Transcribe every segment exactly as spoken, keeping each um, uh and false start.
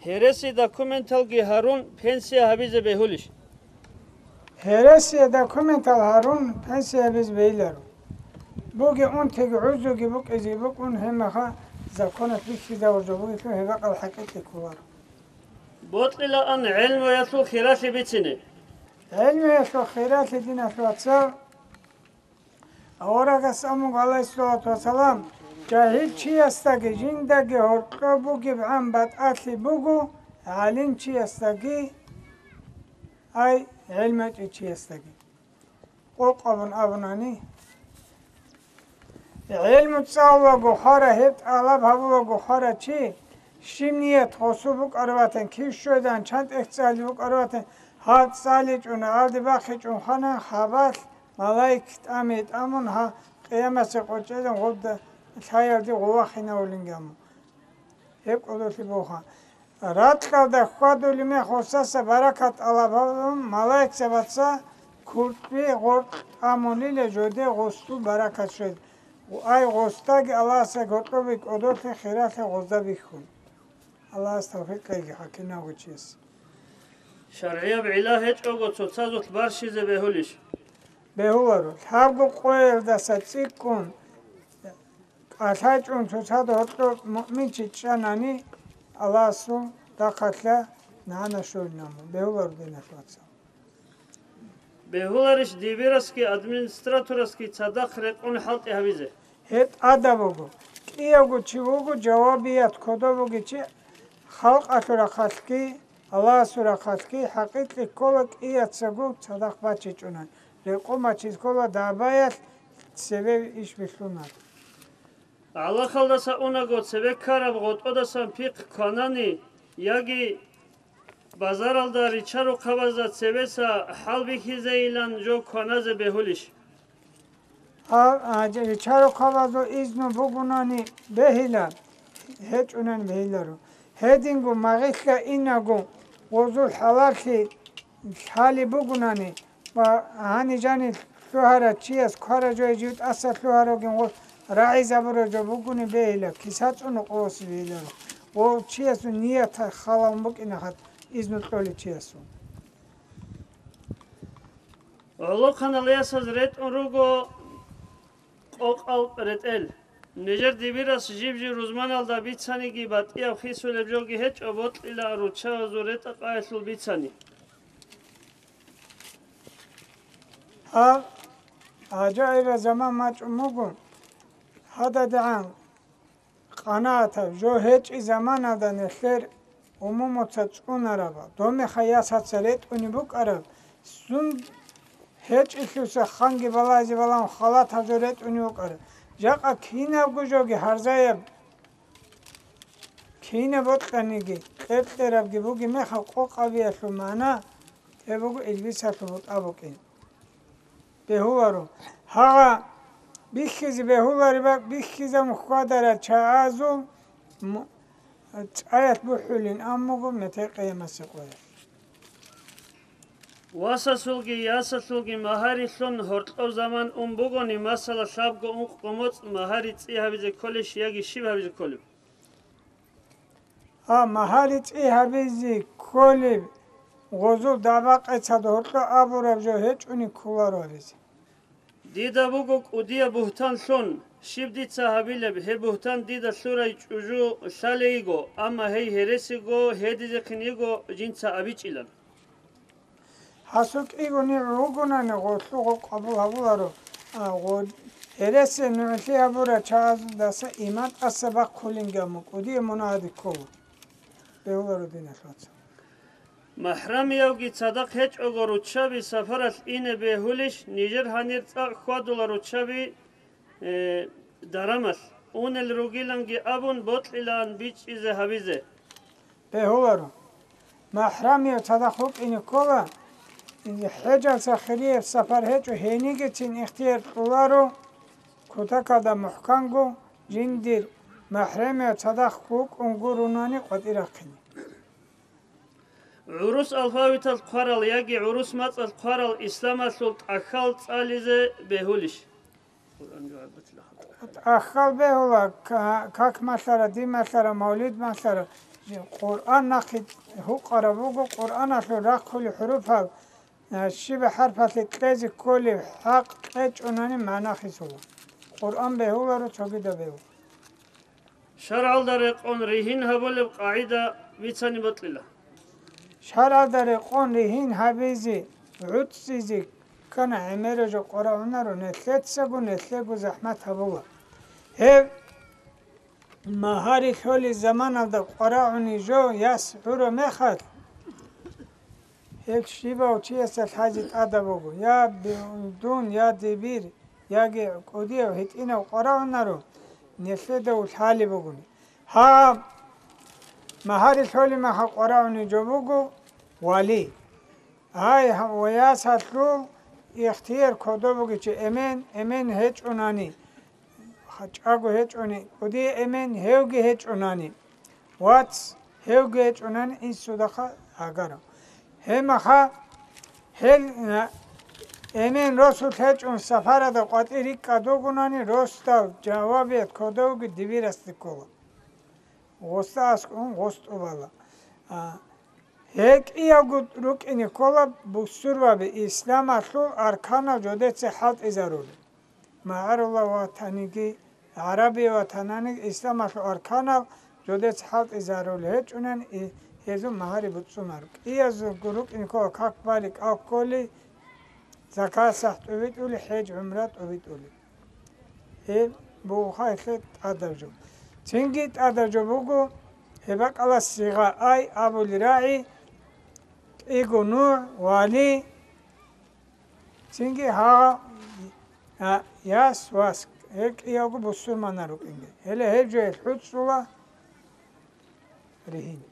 Гьереси документалги гьарун пенсия гьабизе бегьулищ? Гьересие документал гьарун пенсия гьабизе бегьиларо. Буги унтиги гӀузуги букӀизе букӀун гьебмаха законалъ бихьизавурзабулелъул гьеб бакӀал хӀакъикъи кколаро. Бокьилаан гӀелмуялъул хиралъи бицине. ГӀелмуялъул хиралъи, диналъул вацал, аварагас амуго, гӀалайгьиссалату вассалам, жагьил чиясдаги жиндаги гьоркьоб бугебгӀан батӀалъи буго гӀалим чиясдаги, ай, гӀелму гьечӀев чиясдаги. Къокъ абун абунани, гӀелму цӀалулаго хвара, гьеб тӀалаб гьабулаго хвара чи, щиб ният гъосул букӀараб батани, кив щведан, чан тӀехь цӀали букӀараб батани, гьаб цӀаличӀун, гьалде бахъичӀун хвана, хабалъ малаик тӀаме тӀамун, гьа, къиямасеб къо чӀезан гъуда лъаялде гъов вахинавулинги аму. Гьеб кӀодолъи буха. Ракьалда хьвадулеб мех гъосаса баракат тӀалаб гьабун, малаикзабаца куртӀби гъоркь тӀамунила жоде гъосул баракат щвез. Ай, гъосдаги Аллагьасда гьоркьоби кӀодолъи хиралъи гъозда бихьун. Аллагьас тавфикъ кьеги хӀакимав гьечияс. ШаргӀияб гӀилла гьечӀого цоцазулъ барщизе бегьулищ? Бегьуларо. Лъабго къоялдаса цӀикӀкӀун кӀалъачӀун цоцазда гьоркьоб муъминчи чӀанани, Аллагьасул рахъалъа нагӀана щолин аму. Бегьуларо, диналъул вацал. Бегьуларищ дибирасги администраторасги цадахъ рекъон хӀалтӀи гьабизе? Гьеб тӀадаб буго. КӀиявго чи вуго жавабият кодоб бугев чи, халкъалъул рахъалъги, Аллагьасул рахъалъги хӀакъикъи ккола кӀияцаго цадахъ бачичӀунан, рекъон бачиз ккола дагьабаялъ цебе иш билълъунар. ГӀалахалдаса унаго цебе ккараб гъотӀодасан пихъ кванани яги базаралда ричарухъабазда цебеса хӀалбихьизейилан жо кваназе бегьулищ? Гьаб, а, ричарухъабазул изну бугунани бегьила, гьечӀунани бегьиларо. Гьединго магъилъа инаго гъозул хӀалалъи лъалеб бугунани ва гьанижани лъугьарав чияс квара жо гьечӀев тӀаса лъугьарав гьев рагӀизабурав жо бугони бегьила, киса цӀуну къосизе бегьиларо, ва чиясул ният халалун букӀина хат изну кьолев чиясул. ГӀолохъанал ясаз ретӀун руго къокъал ретӀел. Нижер дибирас жиб-жиб рузманалда бицаниги батӀияб хисулеб жоги гьечӀо, бокьила руччабазул ретӀа-къаялъул бицани. Гьаб гӀажаибаб заман бачӀун буго. ГьададегӀан къанагӀатаб жо гьечӀеб заманалда нилъер умумуца цӀунараб, доб мехалъ ясаца ретӀунеб букӀараб, сун гьечӀелъуса ханги балагьизе балагьун халатаб жо ретӀунеб букӀараб. Жакъа кинабго жоги гьарзаяб, кинаб бокьаниги, кьеркьерабги бугеб мехалъ къокъабиялъул магӀна гьеб буго илбисалъул бутӀа букӀин. Бегьуларо. Гьагъа бихьизе бегьулареб бакӀ бихьизабун хьвадарал чагӀазул м-, цӀаялъ бухӀулин амуго метер къиямасеб къоялъ. Васасулги ясалъулги магьарилъун гьоркьоб заман ун бугони, масала, лъабго-ункъго моцӀ магьари цӀи гьабизе кколищ яги щиб гьабизе кколеб? А, магьари цӀи гьабизе кколеб, гъозул дагӀба-къецад гьоркьо абураб жо гьечӀони кколаро гьабизе. Дида буго кӀудияб бугьтан лъун, щиб дица гьабилеб, гьеб бугьтан дида лъурай чӀужу лъалей йиго, амма гьей гьересиго гьедизехъин йиго жинца абичӀилан. Гьасул кӀиго нигӀ вугонани, гъолъу гъо къабул гьабуларо, а, гъо гьересияб нугӀлъи гьабурал чагӀазулдаса иман тӀаса бахъулинги аму кӀудияб мунагьаде ккола. Бегьуларо, диналъул вацал. МахӀрамиявги цадахъ гьечӀого руччаби сапаралъ ине бегьулищ, нижер гьанир цӀакъ хьвадула руччаби, э, дарамалъ, унел ругиланги абун бокьилаан бичӀчӀизе гьабизе? Бегьуларо. МахӀрамияв цадахъ вукӀине ккола, хӀежалъа хирияб сапар гьечӀо, гьенигицин ихтияр кьоларо кутакалда мухӀканго жиндир, махӀрамияв цадахъ вукӀун гурунани къватӀир рахъине. ГӀурус алфавиталъ хъварал яги гӀурус мацӀалъ хъварал исламалъул тӀахьал цӀализе бегьулищ? ТӀахьал бегьула, ка-, как малъара, дин малъара, мавлид малъара, Къуръан нахъе гьукъараб буго, Къуръаналъул рахъулел хӀуруфал, а, щибаб хӀарпалъе кьезе кколеб хӀакъ кьечӀунани магӀна хисула. Къуръан бегьуларо цогидаб бегьу. ШаргӀалда рекъон ригьин гьабулеб къагӀида бицани бокьила. ШаргӀалда рекъон ригьин гьабизе, гӀуцӀизе ккани гӀемераб жо къварагӀунаро, нилъецаго нилъего захӀмат гьабула. Гьеб магьари лъолеб заманалда къварагӀунеб жо яс гӀураб мехалъ, гьеб щибав чиясда лъазе тӀадаб буго, я би-, дун, я дибир, яги кӀудияв гьитӀинав къварагӀунаро, нилъеда лъалеб бугони. Гьаб магьари лъолеб мехалъ къварагӀунеб жо буго вали. Гьай, гьав-, ва ясалъул ихтияр кодоб бугев чи, эмен, эмен гьечӀунани, ха-, чӀаго гьечӀони, кӀудияв эмен гьевги гьечӀунани, вац гьевги гьечӀунани, инсудахъа гӀагарав. Гьеб мехалъ гьел, а, эмен росулъ гьечӀун сапаралда къватӀир рикӀкӀад вугонани, росдал жавабият кодовги дибирасде ккола. Гъоста аскӀун гъос тӀубала. А, гьел кӀиявго рукӀине ккола бусурбаби исламалъул арканал жодеца хӀалтӀизарули. МагӀарулла ватаниги, ГӀарабия ватананиги исламалъул арканал жодеца хӀалтӀизарули гьечӀунани, и-, гьезул магьари буцӀцӀунаро. КӀиязулго рукӀине ккола как балеб кӀал кколеб, закат-сахӀ тӀубитӀулеб, хӀеж-гӀумра тӀубитӀулеб. Гьеб бугоха гьелъе тӀадаб жо. Цинги тӀадаб жо буго, гьеб бакӀалда сигъа ай абулеб рагӀи, кӀиго нугӀ, вали, цинги гьагъа, а, яс, вас, гьел кӀиявго бусурманал рукӀинги. Гьеле гьеб жоялъ хӀуцӀцӀула ригьин.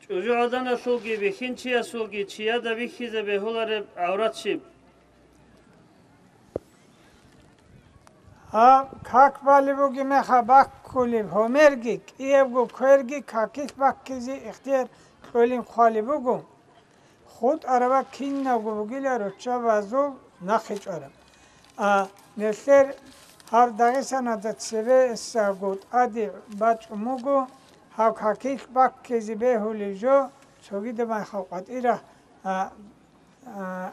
ЧӀужугӀаданалъулги бихьинчиясулги чияда бихьизе бегьулареб гӀаврат щиб? Гьаб как балеб бугеб мехалъ баккулеб гьомерги, кӀиябго кверги какилъ баккизе ихтияр кьолин хъвалеб буго. ХутӀараб кинабго бугила руччабазул нахъе чӀвараб. А, нилъер гьаб Дагъистаналда цебесаго тӀаде бачӀун буго, гьаб какилъ баккизе бегьулеб жо, цогидаб мехалъ къватӀира, а, а,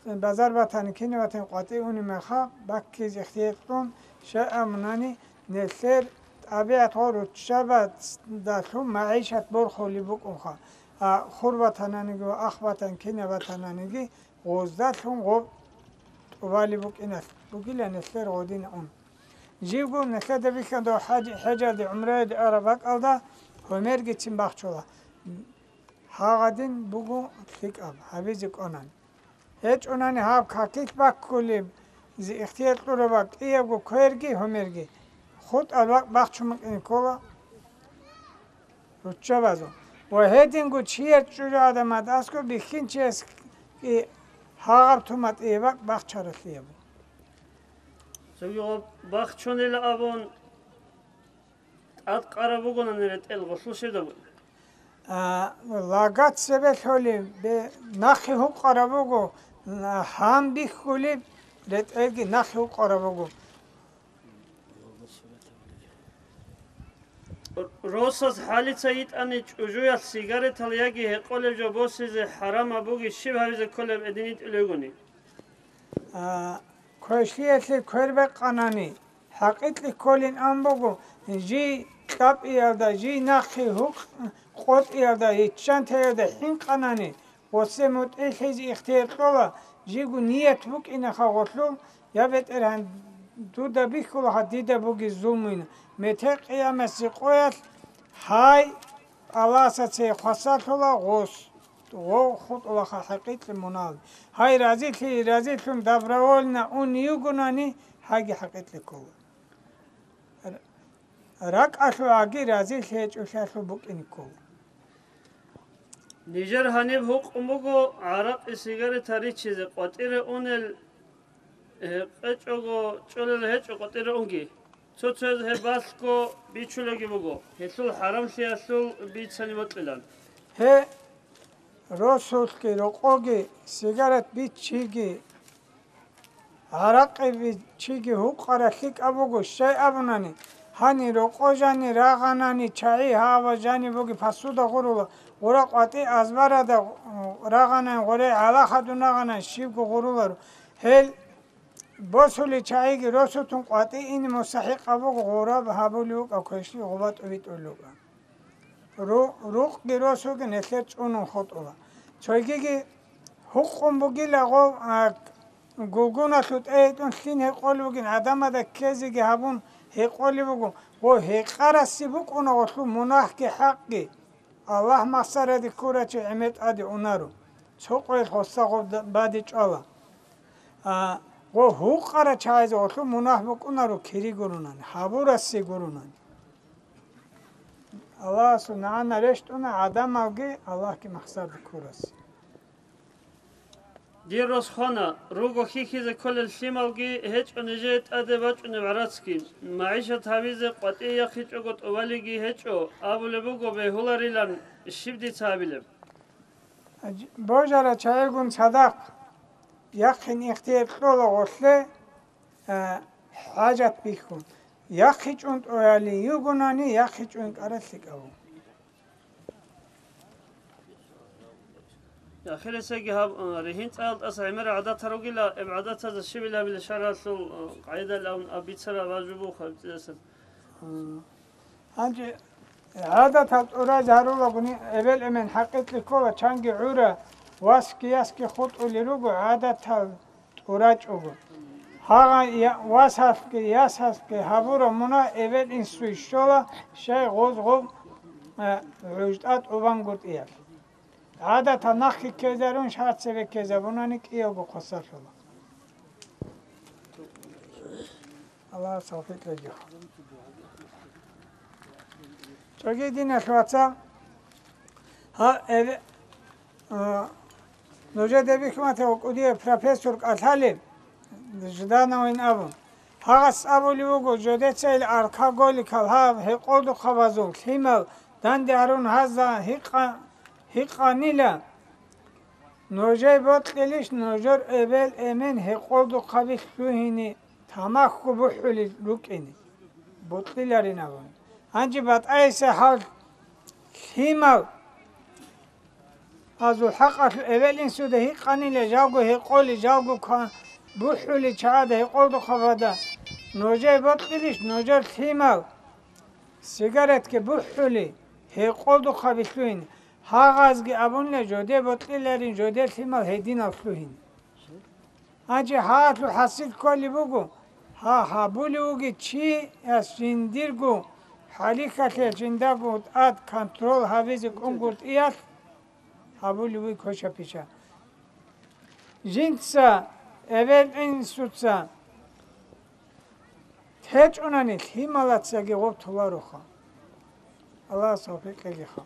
базар батани, кинаб батани къватӀи унеб мехалъ баккизе ихтияр кьун, щай абунани, нилъер тӀабигӀат гъо руччабаздалъун магӀишат борхулеб букӀунха, а, хур батананиги ва ах батан кинаб батананиги, гъоздалъун гъоб тӀубалеб букӀиналъ бугила нилъер гъодин ун. Живго нилъеда бихьана дов хӀаж-, хӀежалде, гӀумраялде араб бакӀалда гьомергицин бахчула. Гьагъадин буго лъикӀаб, гьабизе кӀванан. ГьечӀунани гьаб какилъ баккулеб, зи ихтияр кьураб кӀиябго кверги гьомерги, хутӀал бакъ бахчун букӀине ккола руччабазул. Ва гьединго чияр чӀужугӀадан мадасго бихьинчиясги гьагъаб туматӀие бакъ бахчаралъияб. Цоги гъоб бахчунила абун, тӀадкъараб бугонани ретӀел гъолъул щиб бугеб? А, лага цебе лъолеб, бе-, нахъе гьукъараб буго, на-, гьан бихьулеб ретӀелги нахъе гьукъараб буго. Росас хӀалица йитӀани чӀужуялъ сигаретал яги гьекъолеб жо босизе хӀарамаб буги щиб гьабизе кколеб гьедин йитӀулев йигони? А, квешлъиялъе квер бекъанани, хӀакъикъи кколин ан буго, жий кьапӀиялда, жий нахъе гьукъ-, къотӀиялда, иччантаялда хӀинкъанани, гъосе мутӀигӀлъизе ихтияр кьола, жийго ният букӀинаха гъолъул, я БетӀергьан, дуда бихьулаха дида бугеб зулмуйин, метер къиямасеб къоялъ, гьай, Аллагьасда цее хвасарлъула гъос, гъов хутӀулаха хӀакъикъи мунагьал. Гьай, разилъи-, разилъун добровольно ун йигонани, гьайги хӀакъикъи ккола. РакӀалъул гӀаги разилъи гьечӀолъиялъул букӀине ккола. Нижер гьаниб гьукъун буго гӀаракъи, сигарета риччизе къватӀире унел, э, къечӀого чӀолел гьечӀо къватӀире унги. Цо-цояз гьеб балъго бичулаги буго, гьелъул хӀарамлъиялъул бицани бокьилан. Гье, росулъги, рокъоги, сигарет биччиги, гӀаракъи биччиги гьукъараб лъикӀаб буго, щай абунани, Гьани рокъо жани рагъанани чагӀи гьава жани буги посуда гъурула, гъура къватӀи азбарада, э, рагъанани гъуре гӀала хадун рагъанани щибго гъуруларо. Гьел босулел чагӀиги росутун къватӀи ине мустахӀикъаб буго, гъураб гьабулев вукӀа квешлъи гъуба тӀубитӀулев вукӀа. Ру-, рукъги росуги нилъер чӀунун хутӀула. Цойгиги гьукъун бугила гъов, а, гулгуналъул тӀегьитӀун лъин гьекъолеб бугин, гӀадамада ккезеги гьабун гьекъолеб буго, гъов гьекъарасе букӀуна гъолъул мунагьги хӀакъги. Аллагь махсараде ккурачи гӀемер тӀаде унаро, цо къоялъ гъоса гъоб да-, баде чӀвала. А, гъо гьукъара чагӀазе гъолъул мунагь букӀунаро кири гурунани, гьабурасе гурунани. Аллагьасул нагӀана рещтӀуна гӀадамалги Аллагьги махсарда ккурас. Дир рос хвана, руго хьихьизе кколел лъималги гьечӀо нижее тӀаде бачӀунеб гӀарацги, магӀишат гьабизе къватӀие яхъичӀого тӀубалиги гьечӀо, абулеб буго бегьуларилан, щиб дица гьабилеб? Божара чагӀигун цадахъ яхъин ихтияр кьола гъолъе, а, хӀажат бихьун. ЯхъичӀун тӀояли югунани, яхъичӀун кӀара лъикӀав. Ахирисеги гьаб, а, ригьин цӀаялдаса гӀемер гӀадатал ругила, эб гӀадатазда щибил гьабила шаргӀалъул, а, къагӀидалъ абун аб бицара важиб буха абицӀидасан. Гьанже гӀадатал тӀуразе гьарулагуни, эбел-эмен хӀакъикъи ккола, чанги гӀура, васги ясги хутӀулел руго гӀадатал тӀурачӀого. Гьагъа я-, васасги ясасги гьабура муна эбел-инсуй щола, щай гъоз гъоб, э, гӀужтӀа тӀубангутӀиялъ. ГӀадатал нахъе ккезарун, шарцеве ккезабунани кӀиялго хъосалъула. Аллагьас тавфикъ кьеги. Цоги диналъ вацал, гьа, эбе-, а, нужеде бихьиматав кӀудияв профессор кӀалъалеб, Ждановин абун. Гьагъас абулев вуго, жодеца ил алкоголикал гьаб гьекъолдухъабазул лъимал данде гьарун гьазда гьикъа-, гьикъанила. Нужее бокьилищ нужер эбел-эмен гьекъолдухъаби лъугьине тамахьго бухӀулел рукӀине? Бокьиларин абун. Гьанже батӀайиса гьал лъимал азул хӀакъалъулъ эбел-инсуда гьикъанила, жалго гьекъолел, жалго ква-, бухӀулел чагӀада гьекъолдухъабада нужее бокьилищ нужер лъимал сигаретги бухӀули гьекъолдухъаби лъугьине? Гьагъазги абунила, жодее бокьиларин, жодер лъимал гьединал лъугьине. Гьанже гьалъул хӀасил кколеб буго, гьа, гьабулев вугев чияс жиндирго хӀалихьалъе жиндаго тӀад контрол гьабизе кӀунгутӀиялъ гьабулев вугев квеша-пиша. Жинца, эбел-инсуца течӀунани лъималацаги гъоб толароха. Аллагьас тавфикъ кьегиха.